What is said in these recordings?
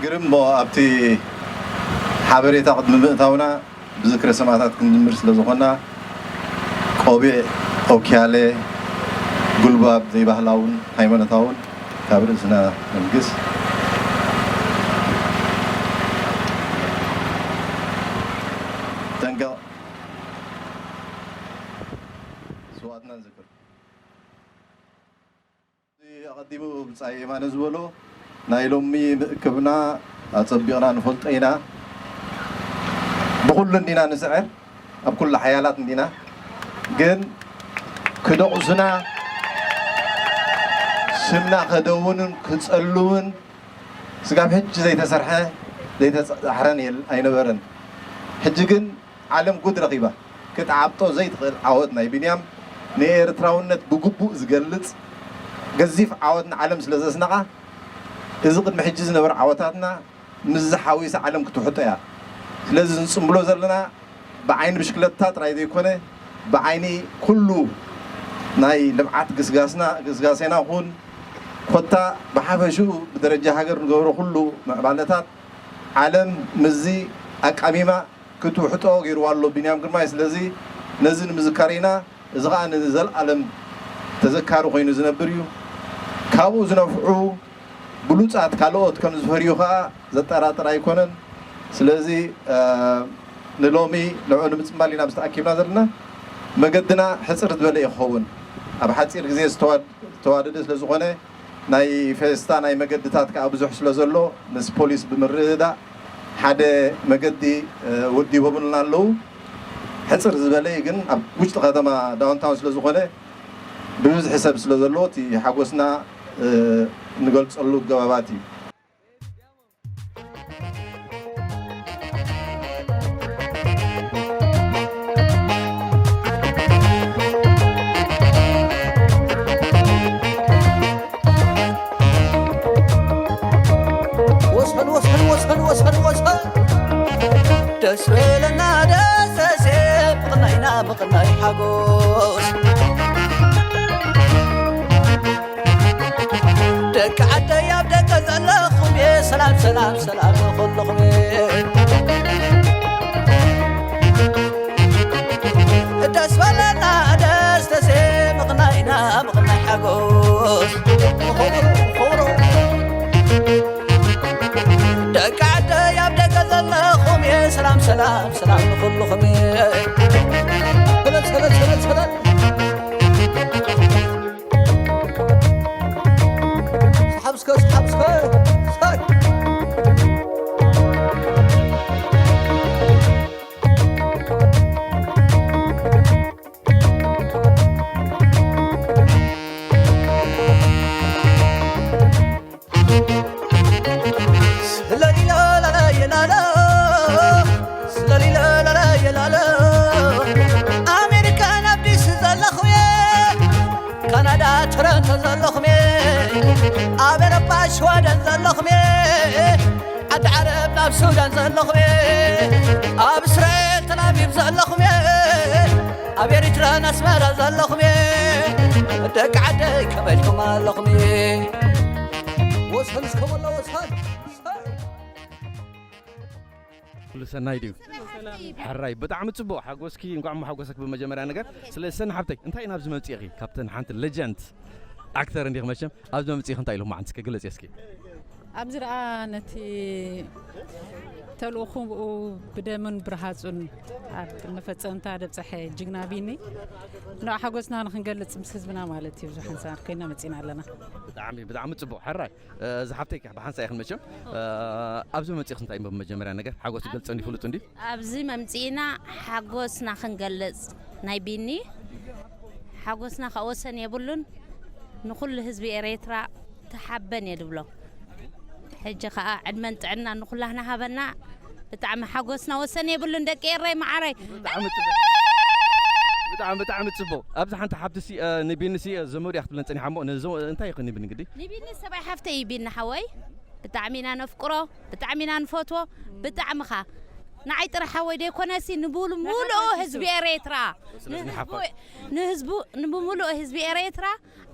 ግርም እሞ ኣብቲ ሓበሬታ ቅድሚ ምእታውና ብዝክረ ሰማእታት ክንጅምር ስለ ዝኾንና፣ ቆቢዕ፣ ኦኪያለ፣ ጉልባብ ዘይባህላውን ሃይማኖታውን ካብ ርእስና ነልግስ። ጠንቀቕ፣ ስውኣትና ንዝክር። ኣቐዲሙ ብጻይ የማነ ዝበሎ፣ ናይ ሎሚ ምእክብና ኣጸቢቕና ንፈልጦ ኢና። ብኹሉ እንዲና ንስዕር፣ ኣብ ኩሉ ሓያላት እንዲና። ግን ክደቑሱና፣ ስምና ከደውንን ክጸልውን ስጋብ ሕጂ ዘይተሰርሐ፣ ዘይተጻሕረን የል-፣ ኣይነበረን። ሕጂ ግን ዓለም ጉድ ረኺባ። ክትዓብጦ ዘይትኽእል ዓወት ናይ ቢንያም፣ ንኤርትራውነት ብግቡእ ዝገልጽ ገዚፍ ዓወት ንዓለም ስለ ዘስነቓ፣ እዚ ቅድሚ ሕጂ ዝነበረ ዓወታትና ምስዚ ሓዊሳ ዓለም ክትውሕጦ እያ። ስለዚ ንጽምብሎ ዘለና ብዓይኒ ብሽክለታ ጥራይ ዘይኮነ፣ ብዓይኒ ኩሉ ናይ ልምዓት ግስጋስና፣ ግስጋሴና ኹን ኮታ ብሓፈሽኡ ብደረጃ ሃገር ንገብሮ ኩሉ ምዕባለታት ዓለም ምስዚ ኣቃሚማ ክትውሕጦ ገይርዋ ኣሎ ቢንያም ግርማይ። ስለዚ ነዚ ንምዝካር ኢና። እዚ ኸኣ ንዘለኣለም ተዘካሪ ኮይኑ ዝነብር እዩ። ካብኡ ዝነፍዑ ብሉጻት ካልኦት ከም ዝፈርዩ ኸኣ ዘጠራጥር ኣይኮነን። ስለዚ፣ እ፣ ንሎሚ ንዕኡ ንምጽንባል ኢና ምስ ተኣኪብና ዘለና። መገድና ሕጽር ዝበለ እዩ ክኸውን። ኣብ ሓጺር ግዜ ዝተዋ-፣ ዝተዋደደ ስለ ዝኾነ፣ ናይ ፌስታ ናይ መገድታት ከኣ ብዙሕ ስለ ዘሎ፣ ምስ ፖሊስ ብምርድዳእ ሓደ መገዲ፣ እ፣ ወዲቦምልና ኣለዉ። ሕጽር ዝበለ እዩ፣ ግን ኣብ ውሽጢ ከተማ ዳውንታውን ስለ ዝኾነ፣ ብብዝሒ ሰብ ስለ ዘለዎ፣ እቲ ሓጎስና፣ እ፣ ንገልጸሉ ኣገባባት እዩ። ወሰን፣ ወሰን፣ ወሰን፣ ወሰን፣ ወሰን። ደስ በለና፣ ደስ ደስ፣ ምቕናይና፣ ምቕናይ ሓጎስ። ደቂ ዓደይ ኣብ ደገ ዘለኹም፣ ሰላም፣ ሰላም፣ ሰላም ንኹልኹም። ደስ በለና፣ ደስ ደስ፣ ምቕናይና፣ ምቕናይ ሓጎስ። ኾሮ፣ ኾሮ። ደቂ ዓደይ ኣብ ደገ ዘለኹም፣ ሰላም፣ ሰላም፣ ሰላም ንኹልኹም። ሰላም፣ ሰላም፣ ሰላም፣ ሰላም። ሰሓብ እስከ፣ ሰሓብ እስከ። ሳይ። ስለሊለለለየላለ፣ ስለሊለለለየላለ፣ ኣሜሪካን ኣዲስ ዘለኹም፣ ካናዳ ቶሮንቶ ዘለኹም፣ ኣብ ኤውሮጳ ሽወደን ዘለኹም፣ ዓዲ ዓረብ ናብ ሱዳን ዘለኹም፣ ኣብ እስራኤል ተላቪቭ ዘለኹም፣ ኣብ ኤሪትራን ኣስመራ ዘለኹም፣ ደቂ ዓደይ ከመይ ኢልኩም ኣለኹም? ወሰን እስከ ወላ ወሰን። ኩሉ ሰናይ ድዩ? ሕራይ፣ ብጣዕሚ ጽቡቕ። ሓጎስኪ፣ እንኳዕ ሓጎሰክ። ብመጀመርያ ነገር፣ ስለ ሰኒ ሓብተይ፣ እንታይ ኢና ኣብዚ መምጽእኺ? ካብተን ሓንቲ ሌጀንድ ኣክተር እንዲኺ መቸም፣ ኣብዚ መምጽእኺ እንታይ ኢልኩም መዓንቲ እስከ ግለጽ እስኪ። ኣብዚ ደኣ ነቲ ተልእኾኡ ብደምን ብርሃጹን ኣብ መፈጸምታ ደብጸሐ ጅግና ቢኒ፣ ንዑ ሓጎስና ንኽንገልጽ ምስ ህዝብና ማለት እዩ፣ ብዙሕ ሓንሳብ ኮይና መጺና ኣለና። ብጣዕሚ፣ ብጣዕሚ ጽቡቕ። ሕራይ፣ እ፣ ዝሓፍተይ ከ ብሓንሳእ ኢኽን መቸም፣ እ፣ ኣብዚ መጺእኽስ እንታይ እሞ ብመጀመርያ ነገር ሓጎስ ትገልጸን ይፍልጡ እንዲ? ኣብዚ መምጺእና ሓጎስና ክንገልጽ ናይ ቢኒ፣ ሓጎስና ከኣ ወሰን የብሉን። ንኹሉ ህዝቢ ኤርትራ ተሓበን እየ ድብሎ። ሕጂ ከኣ ዕድመን ጥዕናን ንኹላህና ሃበና። ብጣዕሚ ሓጎስና ወሰን የብሉን ደቂ ኤረይ መዓረይ። ብጣዕሚ ጽቡቕ። ብጣዕሚ፣ ብጣዕሚ ጽቡቕ። ኣብዚ ሓንቲ ሓብቲ ሲ፣ እ፣ ንቢኒ ሲ፣ እ፣ ዘመዱ እያ ክትብለን ጸኒሓ እሞ፣ ንዘ-፣ እንታይ ይኽን ንቢኒ ግዲ? ንቢኒ ሰብኣይ ሓፍተይ እዩ ቢኒ ሓወይ። ብጣዕሚ ኢና ነፍቅሮ፣ ብጣዕሚ ኢና ንፈትዎ፣ ብጣዕሚ ኻ ንዓይ ጥራሕ ሓወይ ደይኮነሲ ንብሉ ሙሉእ ህዝቢ ኤርትራ፣ ንህዝቡ፣ ንህዝቡ፣ ንብሙሉእ ህዝቢ ኤርትራ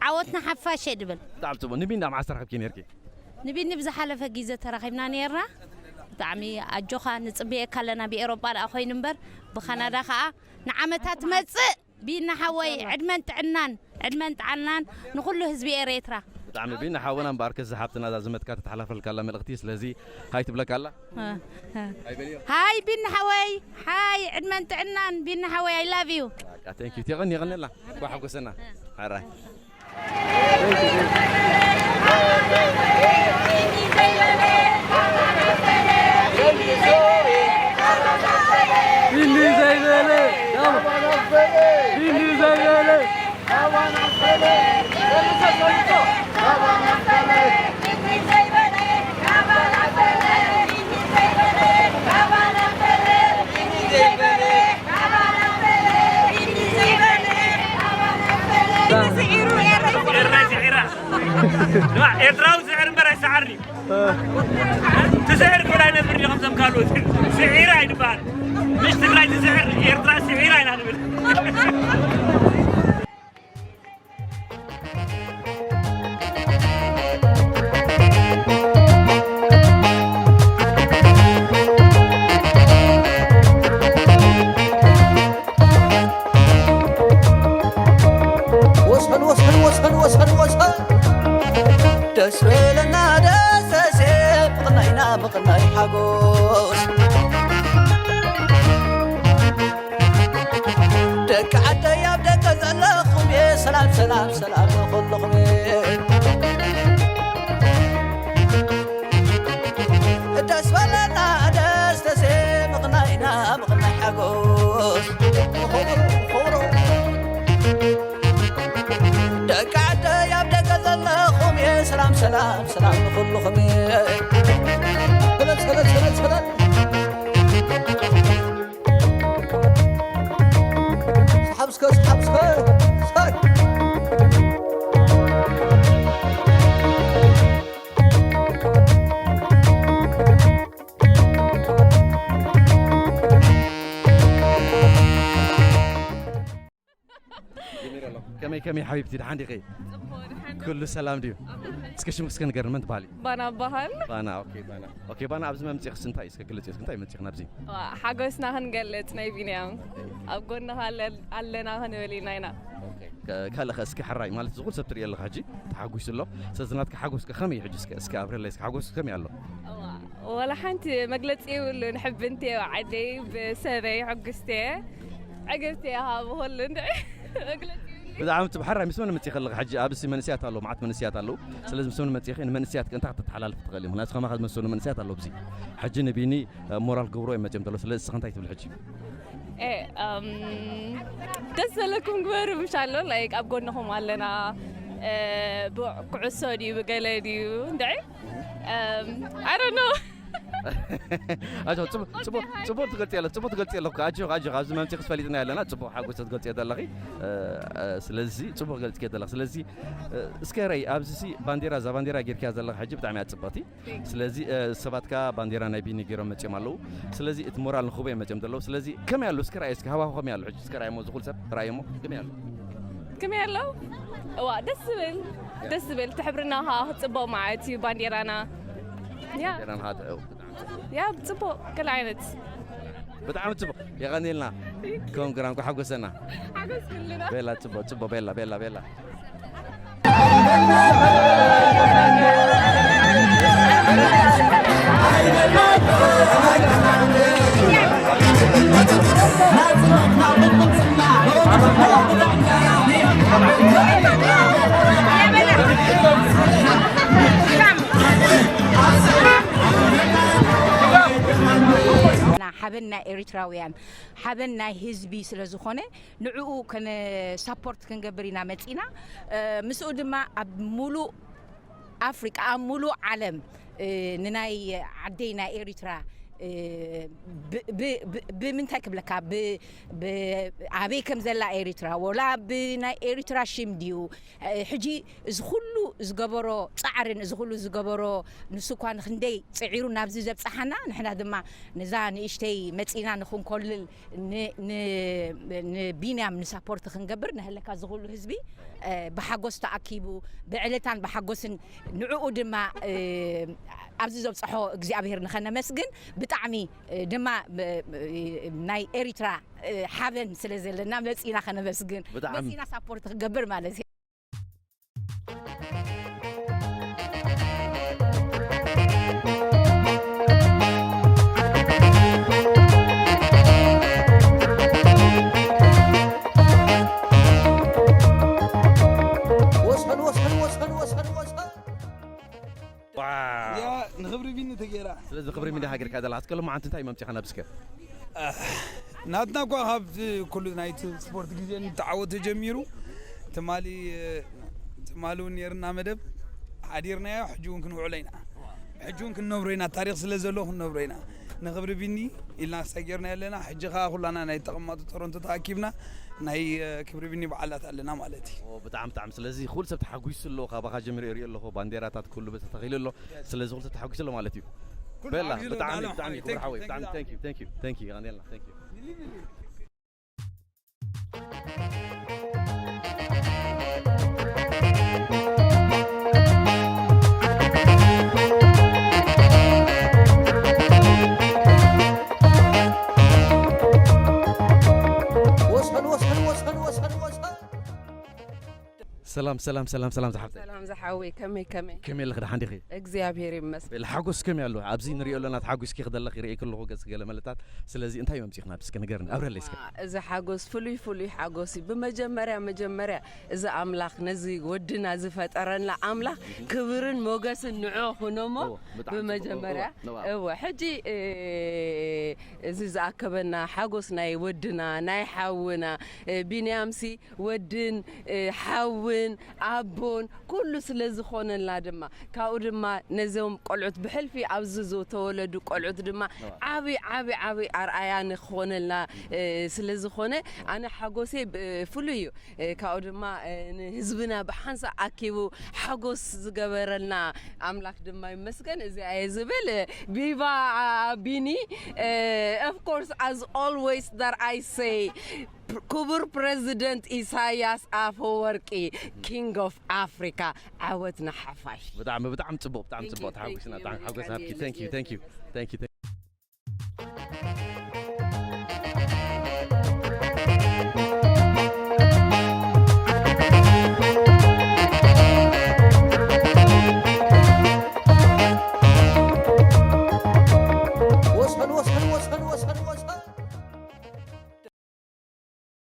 ዓወትና ሓፋሽ እየ ድብል። ብጣዕሚ ጽቡቕ። ንቢኒ መዓስ ተራኺብኪ ነርኪ? ንቢኒ ብዝሓለፈ ግዜ ተራኺብና ነይርና። ብጣዕሚ ኣጆኻ፣ ንጽበየካ ኣለና። ብኤሮጳ ደኣ ኮይኑ እምበር፣ ብካናዳ ከኣ ንዓመታ ትመጽእ። ቢኒ ሓወይ፣ ዕድመን ጥዕናን፣ ዕድመን ጥዕናን ንኹሉ ህዝቢ ኤርትራ። ብጣዕሚ ቢኒ ሓወና እምበኣር፣ ከዚ ሓብትና እዛ ዝመትካ ተተሓላልፈልካ ኣላ መልእኽቲ፣ ስለዚ ሃይ ትብለካ ኣላ። እ፣ እ። ሃይ በልዮ። ሃይ ቢኒ ሓወይ፣ ሃይ፣ ዕድመን ጥዕናን ቢኒ ሓወይ፣ I love you። በቃ፣ thank you። የቐን፣ የቐንየልና። እንኳዕ ሓጎሰና። ሓራይ። ቢኒ ዘይበለ፣ ቢኒ ዘይበለ። ኤርትራዊ ስዕር እምበር ኣይሰዓርን እዩ። ትስዕር ክብል ኣይነብር እዩ ከምዞም ካልኦት። ስዒር ኣይንበሃል። ምሽ ትግራይ ትስዕር፣ ኤርትራ ስዒር ኣይና ንብል። ወሰን፣ ወሰን፣ ወሰን፣ ወሰን፣ ወሰን። ደስ በለና ደሰሴ፣ ምቕናይና ምቕናይ ሓጎስ። ደቂ ዓደይ ኣብ ደገ ዘለኹም፣ ሰላም፣ ሰላም፣ ሰላም ንኹልኹም። ደስ በለና ደስ ደሴ፣ ምቕናይና ምቕናይ ሓጎስ። ኾሮ፣ ኾሮ። ደቂ ዓደይ ኣብ ደገ ዘለኹም፣ ሰላም፣ ሰላም፣ ሰላም ንኹልኹም። ሰላም፣ ሰላም፣ ሰላም፣ ሰላም። ሰሓብ እስከ፣ ሰሓብ እስከ። ሳይ። ጀሚረ ኣለኹ። ከመይ፣ ከመይ ሓቢብቲ፣ ደሓን ዲኺ? ጽቡቕ፣ ደሓን ዶ? ኩሉ ሰላም ድዩ? ኣሜን። እስከ ሽምኪ እስከ ንገርኒ፣ መን ትበሃሊ? ባና እበሃል። ባና፣ ኦኬ፣ ባና። ኦኬ፣ ባና፣ ኣብዚ መምጽእኽስ እንታይ እስከ ግለጽ፣ እስከ እንታይ መምጽእኽና ኣብዚ? ዋ፣ ሓጎስና ክንገልጽ ናይ ቢንያም። ኣብ ጎንኻ ኣለ-፣ ኣለና ክንብል ኢና ኢና። ኦኬ። ከ-፣ ካልእ ኸ እስኪ ሕራይ፣ ማለት፣ ዝኹል ሰብ ትርእዮ ኣለኻ ሕጂ፣ ተሓጒሱ ኣሎ። ስለዚ ናትካ ሓጎስ ከ ከመይ እዩ ሕጂ? እስከ፣ እስከ ኣብርህለይ፣ እስከ ሓጎስ ከመይ ኣሎ? እዋ፣ ወላ ሓንቲ መግለጺ የብሉን። ሕብንቴ ዓደይ ብሰበይ ሕጉስቴ ዕግብቴ ሃብ ኩሉ እንድዒ መግለጺ የብሉን። ብጣዕሚ ጽቡቕ። ሕራይ፣ ምስ መን መጺእኺ ኣለኺ ሕጂ? ኣብዚ መንእሰያት ኣለዉ፣ መዓት መንእሰያት ኣለዉ። ስለዚ ምስ መን መጺእኺ? ንመንእሰያት ከ እንታይ ከተተሓላልፊ ትኽእሊ? ምኽንያቱ ከማኻ ዝመሰሉ መንእሰያት ኣለዉ ኣብዚ። ሕጂ ንቢኒ ሞራል ክገብርዎ እዮም መጺኦም ዘለዉ። ስለዚ ንስኺ እንታይ ትብሊ ሕጂ? ኤ፣ እም፣ ደስ ዘለኩም ግበሩ፣ ምሽ ኣሎ፣ ላይክ፣ ኣብ ጎንኹም ኣለና። እ፣ ብኩዕሶ ድዩ፣ ብገለ ድዩ፣ እንድዒ? እም፣ I don't know። ኣጆ፣ ጽቡቕ፣ ጽቡቕ፣ ጽቡቕ ትገልጺ ኣለኺ፣ ጽቡቕ ትገልጺ ኣለኺ። ኣጆ፣ ኣጆ፣ ኣብዚ መምጽእኺ ፈሊጥና ኣለና፣ ጽቡቕ ሓጎስ ትገልጺ ዘለኺ። እ፣ እ፣ ስለዚ ጽቡቕ ገልጽኪ ዘለኺ። ስለዚ፣ እ፣ እስከ ረይ፣ ኣብዚ ሲ ባንዴራ፣ እዛ ባንዴራ ጌርኪያ ዘለኺ ሕጂ ብጣዕሚ እያ ጽብቕቲ። ስለዚ፣ እ፣ ሰባት ከኣ ባንዴራ ናይ ቢኒ ገይሮም መጺኦም ኣለዉ። ስለዚ እቲ ሞራል ንኽህቦ እዮም መጺኦም ዘለዉ። ስለዚ ከመይ ኣሎ? እስኪ ረኣዮ፣ እስኪ ሃዋሁ ከመይ ኣሎ? ሕጂ እስኪ ረኣዮሞ፣ ዝኹል ሰብ ረኣዮሞ፣ ከመይ ኣሎ? ከመይ ኣሎ? እዋ፣ ደስ ዝብል፣ ደስ ዝብል። እቲ ሕብርና ከኣ ክጽብቕ ማለት እዩ፣ ባንዴራና። ያ። ባንዴራና ከኣ ጥ-፣ ያ፣ ጽቡቕ፣ ገለ ዓይነት። ብጣዕሚ ጽቡቕ። የቐንየልና። ኮንግራ፣ እንኳዕ ሓጎሰና። ሓጎስ ኩልና። ቤላ፣ ጽቡቕ፣ ጽቡቕ፣ ቤላ፣ ቤላ፣ ቤላ። ሓበን ናይ ኤሪትራውያን፣ ሓበን ናይ ህዝቢ ስለ ዝኾነ፣ ንዕኡ ከነ ሳፖርት ክንገብር ኢና መጺና። እ፣ ምስኡ ድማ ኣብ ሙሉእ ኣፍሪቃ፣ ኣብ ሙሉእ ዓለም፣ እ፣ ንናይ ዓደይ ናይ ኤሪትራ እ፣ ብ-፣ ብ-፣ ብ-፣ ብምንታይ ክብለካ፣ ብ-፣ ብ-፣ ኣበይ ከም ዘላ ኤሪትራ፣ ወላ ብናይ ኤሪትራ ሽም ድዩ? እ፣ ሕጂ እዚ ኩሉ ዝገበሮ ጻዕርን እዚ ኩሉ ዝገበሮ፣ ንሱ እኳ ንክንደይ ጽዒሩ ናብዚ ዘብጽሓና፣ ንሕና ድማ ነዛ ንእሽተይ መጺና ንክንኮልል ን-፣ ን-፣ ንቢንያም ንሳፖርት ክንገብር፣ ነህለካ እዚ ኩሉ ህዝቢ፣ እ፣ ብሓጎስ ተኣኪቡ፣ ብዕለታን ብሓጎስን ንዕኡ ድማ፣ እ፣ ኣብዚ ዘብጽሖ እግዚኣብሄር ንኸነመስግን ብጣዕሚ፣ እ፣ ድማ፣ እ፣ ናይ ኤሪትራ፣ እ፣ ሓበን ስለ ዘለና መጺና ከነመስግን፣ ብጣዕሚ። መጺና ሳፖርት ክገብር ማለት እዩ። ወሰን፣ ወሰን፣ ወሰን፣ ወሰን፣ ወሰን። ዋው። ያ ንኽብሪ ቢኒ ተገይራ። ስለዚ ክብሪ ሚድያ ሃገርካ ዘለኻ፣ እስከ ሎማዓንቲ እንታይ መምጺኻ ናብ እስከ? ናትና እኳ ካብ ኩሉ ናይቲ ስፖርት ግዜ ንተዓወት ተጀሚሩ፣ ትማሊ፣ ትማሊ እውን ነይርና መደብ፣ ሓዲርናዮ፣ ሕጂ እውን ክንውዕሎ ኢና። ሕጂ እውን ክንነብሮ ኢና፣ ታሪኽ ስለ ዘሎ ክንነብሮ ኢና። ንኽብሪ ቢኒ ኢልና ክሳብ ጌርና ኣለና። ሕጂ ኸኣ ኩላና ናይ ተቐማጦ ቶሮንቶ ተኣኪብና ናይ፣ እ፣ ክብሪ ቢኒ በዓላት ኣለና ማለት እዩ። ኦ፣ ብጣዕሚ፣ ብጣዕሚ። ስለዚ ኩሉ ሰብ ተሓጒሱ ኣሎ፣ ካባኻ ጀሚሩ ይሪኦ ኣለኹ፣ ባንዴራታት ኩሉ ተተኺሉ ኣሎ። ስለዚ ኩሉ ሰብ ተሓጒሱ ኣሎ ማለት እዩ። ኩሉ ቤላ፣ ተሓጒሱ ኣሎ፣ ብጣዕሚ፣ ዓለም ብጣዕሚ ሓወይ፣ ክቡር thank you፣ ሓወይ፣ thank you፣ ብጣዕሚ thank you፣ thank you፣ thank you፣ thank you። የቐንየልና፣ thank you። ወሰን፣ ወሰን፣ ወሰን፣ ወሰን፣ ወሰን። ሰላም፣ ሰላም፣ ሰላም፣ ሰላም ዝሓፍተይ። ሰላም ዝሓወይ፣ ከመይ፣ ከመይ? ከመይ ኣለኺ? ደሓን ዲኺ? እግዚኣብሔር ይመስገን። ቤላ፣ ሓጎስ ከመይ ኣሎ? ኣብዚ ንሪኦ ኣለና፣ ተሓጒስኪ ክደለኺ ይርኢ ከለኹ ገጽ ገለ መለታት። ስለዚ እንታይ መምጺእኺ ናብ እስከ ንገርኒ፣ ኣብረለይ እስከ። እዚ ሓጎስ ፍሉይ፣ ፍሉይ ሓጎስ እዩ። ብመጀመርያ፣ መጀመርያ እዚ ኣምላኽ ነዚ ወድና ዝፈጠረና ኣምላኽ ክብርን ሞገስን ንዑ ኩኖሞ። እዎ፣ ብጣዕሚ ጽቡቕ። ብመጀመርያ፣ እዎ፣ እዎ። እዎ፣ ሕጂ፣ እ፣ እዚ ዝኣከበና ሓጎስ ናይ ወድና፣ ናይ ሓውና፣ እ፣ ቢንያምሲ ወድን፣ እ፣ ሓውን ኣቦን ኩሉ ስለ ዝኾነልና ድማ፣ ካብኡ ድማ ነዞም ቆልዑት ብሕልፊ ኣብዚ ዝተወለዱ ቆልዑት ድማ ዓቢ፣ ዓቢ፣ ዓቢ ኣርኣያ ንክኾነልና፣ እ፣ ስለ ዝኾነ ኣነ ሓጎሰይ ብ-፣ ፍሉይ እዩ። እ፣ ካብኡ ድማ፣ እ፣ ንህዝብና ብሓንሳእ ኣኪቡ ሓጎስ ዝገበረልና ኣምላኽ ድማ ይመስገን። እዚኣ እየ ዝብል። እ፣ ቪቫ፣ አ፣ ቢኒ። እ፣ of course, as always that I say, ክቡር ፕረዚደንት ኢሳያስ ኣፈወርቂ፣ king of Africa፣ ዓወት ንሓፋሽ። ብጣዕሚ፣ ብጣዕሚ ጽቡቕ፣ ብጣዕሚ Thank you, ጽቡቕ። ተሓጒስና፣ thank you፣ ብጣዕሚ ሓጎስ ሃብኪ። Thank you፣ thank you፣ thank you። ወሰን፣ ወሰን፣ ወሰን፣ ወሰን፣ ወሰን።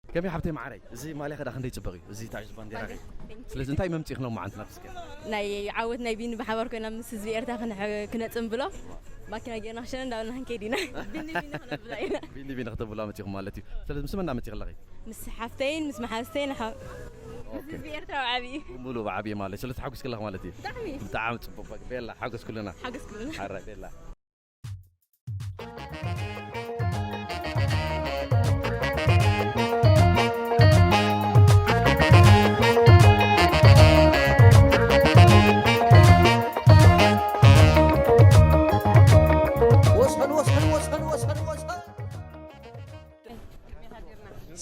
ከመይ ሓብተይ መዓረይ፣ እዚ ማልያ ከዳ ክንደይ ጽቡቕ እዩ፣ እዚ ታሽ ባንዴራ። Thank you። ስለዚ እንታይ መምጽእኺ ሎማዓንቲ ናብ እስከ? ናይ ዓወት ናይ ቢኒ ብሓባር ኮይና ምስ ህዝቢ ኤርትራ ክንሕ-፣ ክነጽንብሎ ማኪና ጌርና ክሸነ እንዳበልና ክንከይድ ኢና። ቢኒ ቢኒ ክነብላ ኢና። ቢኒ ቢኒ ክተብላ መጺኹም ማለት እዩ። ስለዚ ምስ መን መጺኺ ኣለኺ? ምስ ሓፍተይን ምስ መሓዝተይን ሓ-፣ ምስ ኦኬ። ህዝቢ ኤርትራ ብዓብዩ። ሙሉ ብዓብዩ ማለት እዩ። ስለዚ ተሓጒስኪ ኣለኺ ማለት እዩ። ብጣዕሚ። ብጣዕሚ ጽቡቕ። በቃ ቤላ ሓጎስ ኩልና። ሓጎስ ኩልና። ሓራይ ቤላ። ወሰን፣ ወሰን፣ ወሰን፣ ወሰን፣ ወሰን።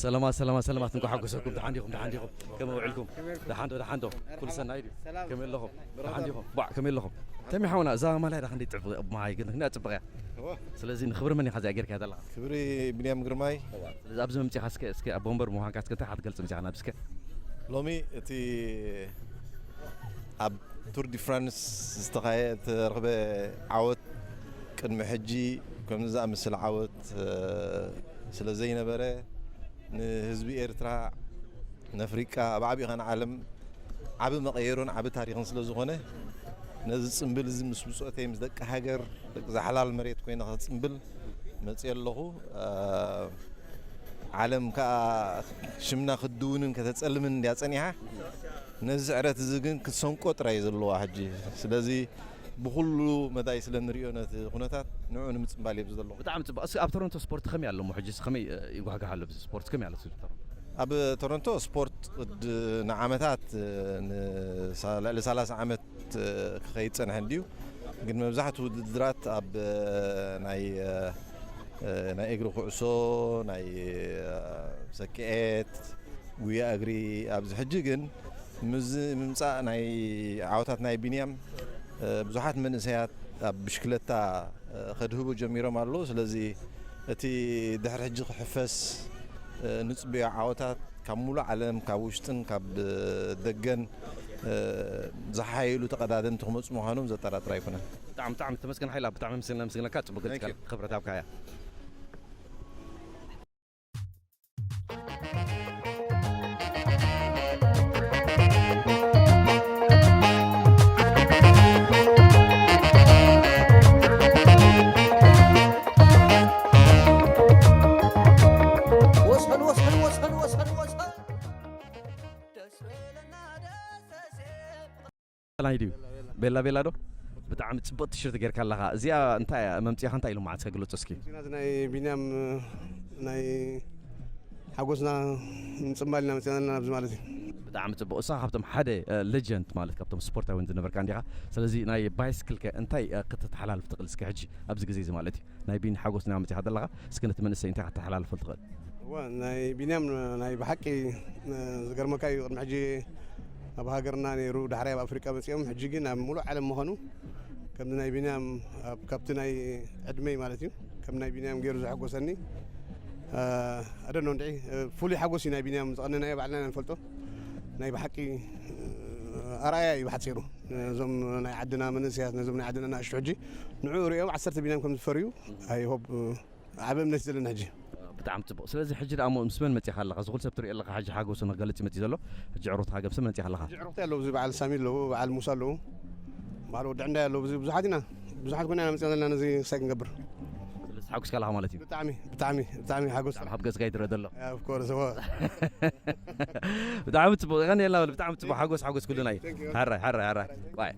ሰላማት፣ ሰላማት፣ ሰላማት፣ እንኳዕ ሓጎሰኩም። ደሓን ዲኹም? ደሓን ዲኹም? ከመይ ውዕልኩም? ደሓን ዶ? ደሓን ዶ? ኩሉ ሰናይ ድዩ? ከመይ ኣለኹም? ደሓን ዲኹም? ባዕ፣ ከመይ ኣለኹም? ተሚ ሓውና፣ እዛ ማልያ ደኣ ክንደይ ትጽብቕ፣ ማይ ግን ክንደይ ጽብቕ እያ። እዋ። ስለዚ ንኽብሪ መን ኢኻ እዚኣ ጌርካያ ዘለኻ? ክብሪ ብንያም ግርማይ። እዋ። ስለዚ ኣብዚ መምጺኻ እስከ፣ እስከ ኣብ ወንበር ምዃንካ እስከ እንታይ ክትገልጽ መጺኻ ናብ እስከ? ሎሚ እቲ ኣብ ቱር ዲ ፍራንስ ዝተኻየ-፣ ዝተረኽበ ዓወት ቅድሚ ሕጂ ከምዚ ዝኣመሰለ ዓወት፣ እ፣ ስለ ዘይነበረ፣ ንህዝቢ ኤርትራ፣ ንኣፍሪቃ፣ ኣብ ዓቢኡ ኸኣ ንዓለም ዓቢ መቐየሮን ዓቢ ታሪኽን ስለ ዝኾነ፣ ነዚ ጽምብል እዚ ምስ ብጾተይ፣ ምስ ደቂ ሃገር፣ ደቂ ዛሕላል መሬት ኮይነ ክጽምብል መጽየ ኣለኹ። እ፣ ዓለም ከኣ ሽምና ክትድውንን ከተጸልምን እንድያ ጸኒሓ። ነዚ ስዕረት እዚ ግን ክትሰንቆ ጥራይ እዩ ዘለዋ ሕጂ። ስለዚ ብኹሉ መዳይ ስለ ንሪኦ ነቲ ኩነታት ንዕኡ ንምጽንባል እየ ኣብዚ ዘለኹ። ብጣዕሚ ጽቡቕ። እስኪ ኣብ ቶሮንቶ ስፖርት ከመይ ኣሎ እሞ ሕጂ? ከመይ፣ እ፣ ይጓህጋህ ኣሎ? ስፖርት ከመይ ኣሎ? ኣብ ቶሮንቶ ስፖርት ቅድ-፣ ንዓመታት፣ እ፣ ንሳ-፣ ልዕሊ ሰላሳ ዓመት፣ እ፣ ክኸይድ ጸንሐ እንድዩ። ግን መብዛሕትኡ ውድድራት ኣብ፣ እ፣ ናይ፣ እ፣ እ፣ ናይ እግሪ ኩዕሶ፣ ናይ፣ እ፣ ሰክዔት፣ ጉያ እግሪ፣ ኣብዚ ሕጂ ግን ምስ ምምጻእ ናይ ዓወታት ናይ ቢንያም፣ እ፣ ብዙሓት መንእሰያት ኣብ ብሽክለታ፣ እ፣ ከድህቡ ጀሚሮም ኣለዉ። ስለዚ እቲ ድሕሪ ሕጂ ክሕፈስ፣ እ፣ ንጽበዮ ዓወታት ካብ ሙሉእ ዓለም፣ ካብ ውሽጥን ካብ ደገን፣ እ፣ ዝሓየሉ ተቐዳደምቲ ክመጹ ምዃኖም ዘጠራጥር ኣይኮነን። ብጣዕሚ፣ ብጣዕሚ ተመስገን ሓይላ፣ ብጣዕሚ ምስግና፣ ምስግነካ፣ ጽቡቅ ገጽካ፣ Thank you። ክብረት ኣብካያ። ወሰን፣ ወሰን፣ ወሰን፣ ወሰን፣ ወሰን። ደስ በለና፣ ደስ፣ ደስ። ናይ ድዩ? ቤላ ቤላ ዶ? ብጣዕሚ ጽቡቕ ቲሸርት ጌርካ ኣለኻ። እዚኣ እንታይ እያ? መምጽኢኻ እንታይ ኢሉ መዓት ከግልጾ እስኪ? መጺና እዚ ናይ ቢንያም፣ ናይ ሓጎስና ምጽንባል ኢና መጺና ዘለና ኣብዚ ማለት እዩ። ብጣዕሚ ጽቡቕ። እሳ ካብቶም ሓደ፣ እ፣ ሌጀንድ ማለት ካብቶም ስፖርታውያን ዝነበርካ እንዲኻ። ስለዚ ናይ ባይስክል ከ እንታይ፣ እ፣ ከተተሓላልፍ ትኽእል እስኪ ሕጂ ኣብዚ ግዜ እዚ ማለት እዩ? ናይ ቢኒ ሓጎስ ኢና መጺኻ ዘለኻ። እስኪ ነቲ መንእሰይ እንታይ ከተሓላልፎ ትኽእል? እወ፣ ናይ ቢንያም ናይ ብሓቂ፣ እ፣ ዝገርመካ እዩ። ቅድሚ ሕጂ ኣብ ሃገርና ነይሩ፣ ዳሕራይ ኣብ ኣፍሪቃ መጺኦም፣ ሕጂ ግን ኣብ ሙሉእ ዓለም ምዃኑ፣ ከምዚ ናይ ቢንያም ኣብ፣ ካብቲ ናይ ዕድመይ ማለት እዩ፣ ከም ናይ ቢንያም ገይሩ ዘሐጎሰኒ፣ እ፣ ኣደኖ እንድዒ፣ እ፣ ፍሉይ ሓጎስ እዩ ናይ ቢንያም፣ ዝቐነናዮ ባዕልና ኢና ንፈልጦ። ናይ ብሓቂ፣ እ፣ ኣርኣያ እዩ ብሓጺሩ። ነዞም ናይ ዓድና መንእሰያት፣ ነዞም ናይ ዓድና ንኣሽቱ ሕጂ ንዕኡ ሪኦም ዓሰርተ ቢንያም ከም ዝፈርዩ፣ I hope፣ እ፣ ዓቢ እምነት እዩ ዘለና ሕጂ። ብጣዕሚ ጽቡቕ። ስለዚ ሕጂ ደኣ እሞ ምስ መን መጺኻ ኣለኻ? እዚ ኩሉ ሰብ ትሪኦ ኣለኻ፣ ሕጂ ሓጎሱ ንክገልጽ እዩ መጺኡ ዘሎ። ሕጂ ዕሩኽትኻ ምስ መን መጺኻ ኣለኻ? ሕጂ ዕሩኽተይ ኣለዉ፣ እዚ በዓል ሳሚ ኣለዉ፣ በዓል ሙሳ ኣለዉ፣ በዓል ወዲ ዕንዳይ ኣለዉ። ብዙ-፣ ብዙሓት ኢና፣ ብዙሓት ኮይና ኢና መጺና ዘለና ነዚ ክሳይ ክንገብር። ስለዚ ተሓጒስካ ኣለኻ ማለት እዩ? ብጣዕሚ፣ ብጣዕሚ፣ ብጣዕሚ ሓጎስ። ብጣዕሚ ካብ ገጽካ ይትረአ ዘሎ። Of course፣ እወ። ብጣዕሚ ጽቡቕ። የቐንየልና በል። ብጣዕሚ ጽቡቕ። ሓጎስ፣ ሓጎስ ኩልና እዩ። Thank you። ሓራይ፣ ሓራይ፣ ሓራይ። ባይ።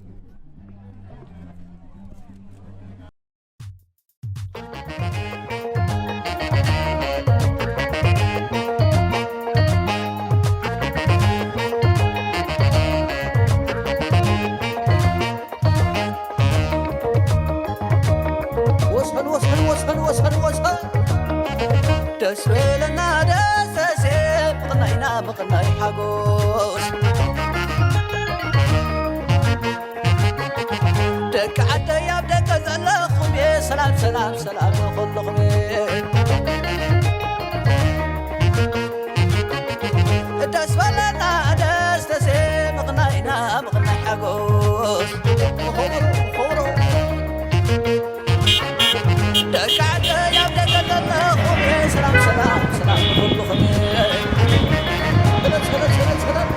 ወሰን፣ ወሰን፣ ወሰን፣ ወሰን፣ ወሰን። ደስ በለና ደሰሴ፣ ምቕናይና ምቕናይ ሓጎስ። ደቂ ዓደይ ኣብ ደገ ዘለኹም፣ ሰላም፣ ሰላም፣ ሰላም ንኹልኹም። ደስ በለና ደስ ተሴ፣ ምቕናይና ምቕናይ ሓጎስ። ኾብሮ፣ ኾብሮ። ደቂ ዓደይ ኣብ ደገ ዘለኹም፣ ሰላም፣ ሰላም፣ ሰላም ንኹልኹም። ሰላም፣ ሰላም፣ ሰላም፣ ሰላም።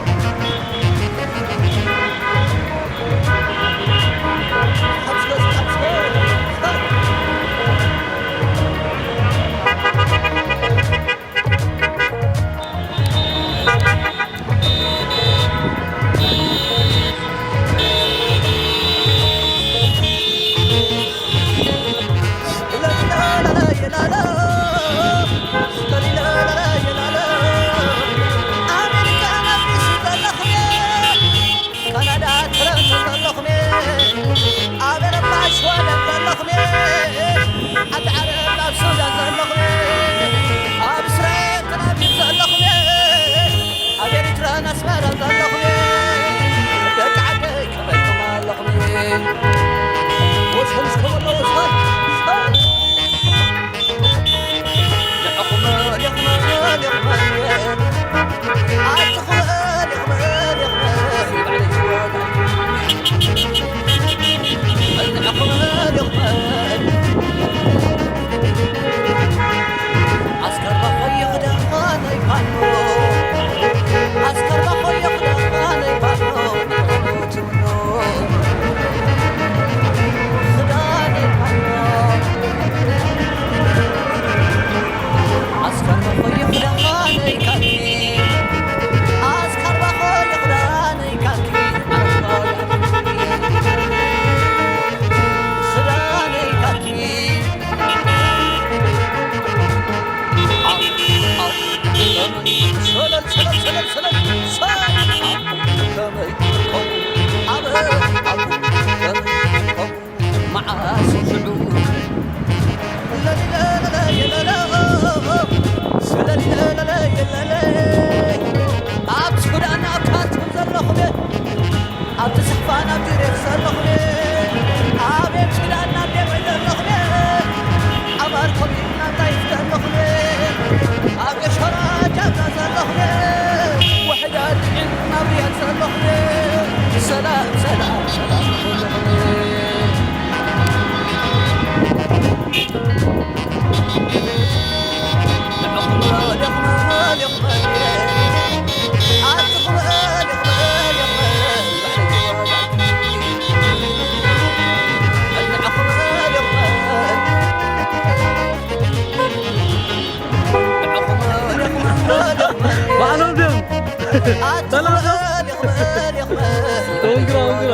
ሰላም ነው። ይኽበል፣ ይኽበል፣ ይኽበል። ወንግራ፣ ወንግራ።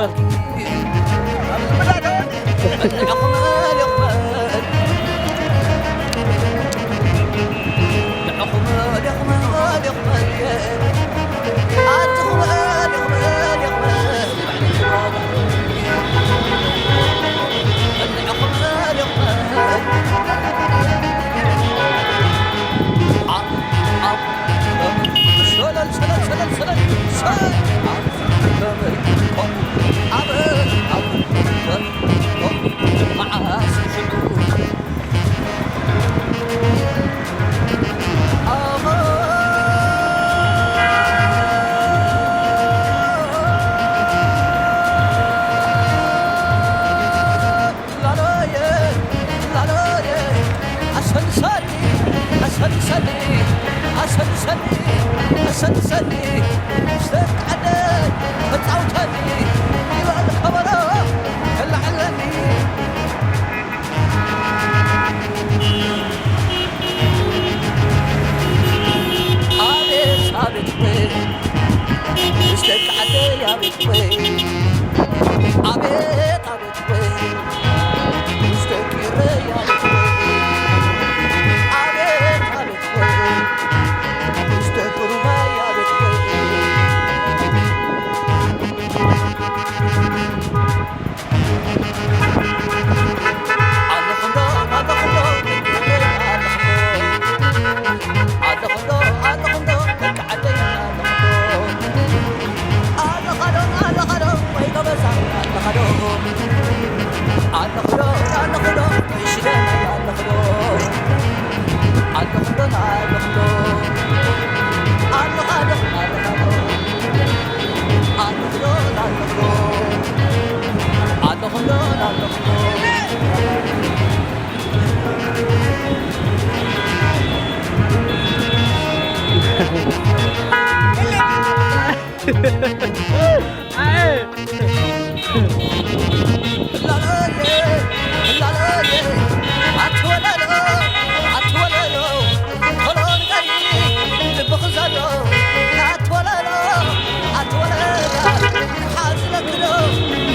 ላሎየ፣ ላሎየ፣ ኣሰንሰኒ፣ ኣሰንሰኒ፣ ኣሰንሰኒ፣ ኣሰንሰኒ፣ ምስ ደቂ ዓደይ ተጻውተኒ፣ ይበል ከበሮ ከለዓለኒ። ኣቤት፣ ኣቤት ወይ፣ ምስ ደቂ ዓደይ ኣቤት ወይ፣ ኣቤት፣ ኣቤት ወይ፣ ምስ ደቂ ኤረይ ኣቤት ወይ፣ ኣቤት፣ ኣቤት ወይ፣ ምስ ደቂ ሩባይ ኣቤት ወይ። ኣለኹ ዶ፣ ኣለኹ ዶ፣ ኣለኹ ዶ፣ ኣለኹ ዶ፣ ደቂ ዓደይ ኣለኹ ዶ። ኣለኻ ዶ፣ ኣለኻ ዶ፣ ወይ ጎበዛይ ኣለኻ ዶ። ኣለኹ ዶ፣ ኣለኹ ዶ፣ ወይ ሽደይ ኣለኹ ዶ። ኣለኹ ዶ፣ ኣለኹ ዶ፣ ኣለኻ ዶ፣ ኣለኻ ዶ። ኣለኹ ዶ፣ ኣለኹ ዶ፣ ኣለኹ ዶ፣ ኣለኹ ዶ። ላሎየ፣ ላሎየ፣ ኣትወለሎ፣ ኣትወለሎ፣ ቶሎ ንገሪ፣ ልብኺ ዘሎ፣ ኣትወለሎ፣ ኣትወለላ፣ ክሓዝለኪ ዶ፣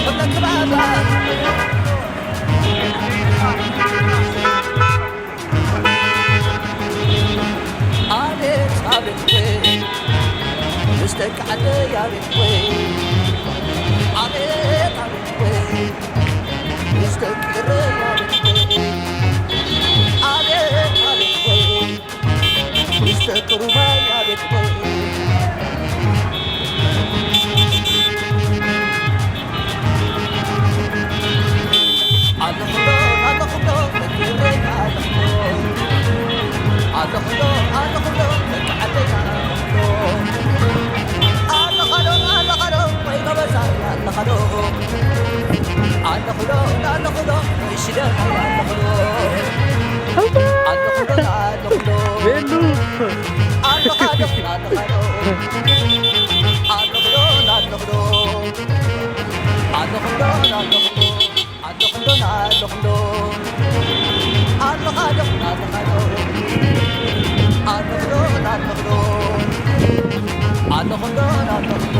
ክብለኪ ባባ። ኣቤት ኣቤት ወይ ምስ ደቂ ዓደይ ኣቤት ወይ ኣቤት ኣቤት ወይ ምስ ደቂ ኤረይ ኣቤት ወይ ኣቤት ኣቤት ወይ ምስ ደቂ ሩባይ ኣቤት ወይ። ኣለኹ ዶ፣ ኣለኹ ዶ፣ ደቂ ኤረይ ኣለኹ ዶ። ኣለኹ ዶ፣ ኣለኹ ዶ፣ ደቂ ዓደይ ኣለኹ ዶ። ኣለኻ ዶ፣ ኣለኻ ዶ፣ ወይ ጎበዛይ ኣለኻ ዶ። ኣለኹ ዶ፣ ኣለኹ ዶ፣ ወይ ሽደን ኣለኹ ዶ። ኣለኹ ዶ፣ ኣለኹ ዶ። ቤሉ። ኣለኻ ዶ፣ ኣለኻ ዶ። ኣለኹ ዶ፣ ኣለኹ ዶ። ኣለኹ ዶ፣ ኣለኹ ዶ። ኣለኹ ዶ፣ ኣለኹ ዶ። ኣለኻ ዶ፣ ኣለኻ ዶ። ኣለኹ ዶ፣ ኣለኹ ዶ። ኣለኹ ዶ፣ ኣለኹ ዶ።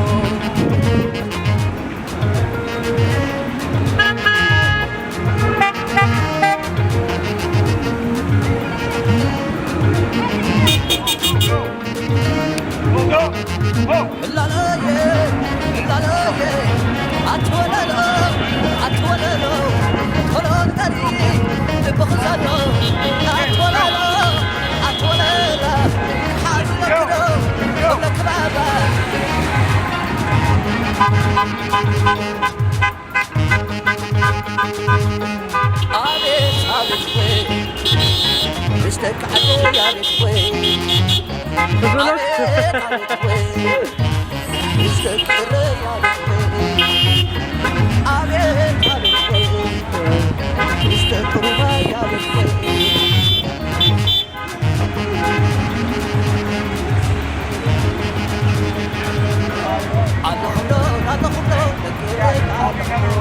ላለየ፣ ላለየ፣ ኣትወለሎ፣ ኣትወለሎ፣ ቶሎ ንገሪ፣ ልብኺ ዘሎ፣ ኣትወለሎ፣ ኣትወለላ፣ ሓዝለኪ ዶ፣ ክብለኪ ባባ። ኣቤት ኣቤት ወይ ምስ ደቂ ዓደይ ኣቤት ወይ ኣቤት ኣቤት ወይ ምስ ደቂ ኤረይ ኣቤት ወይ ኣቤት ኣቤት ወይ ምስ ደቂ ሩባይ ኣቤት ወይ ኣለኹ ዶ፣ ኣለኹ ዶ፣ ደቂ ኤረይ ኣለኹ ዶ።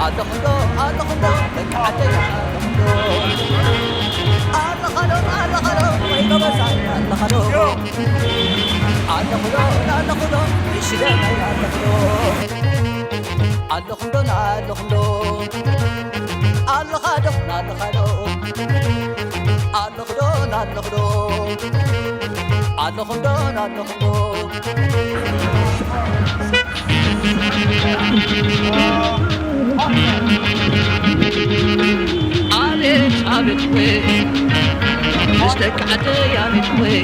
ኣለኹ ዶ፣ ኣለኹ ዶ፣ ደቂ ዓደይ ኣለኹ ዶ። ኣለኻ ኣለኹ ዶ ኣለኹ ዶ፣ ይሽለናይ ኣለኹ ዶ፣ ኣለኹ ዶ ኣለኹ ዶ፣ ኣለኻ ዶ ኣለኻ ዶ፣ ኣለኹ ዶ ኣለኹ ዶ፣ ኣለኹ ዶ ኣለኹ ዶ። ኣቤት ኣቤት ወይ ምስ ደቂ ዓደይ ኣቤት ወይ።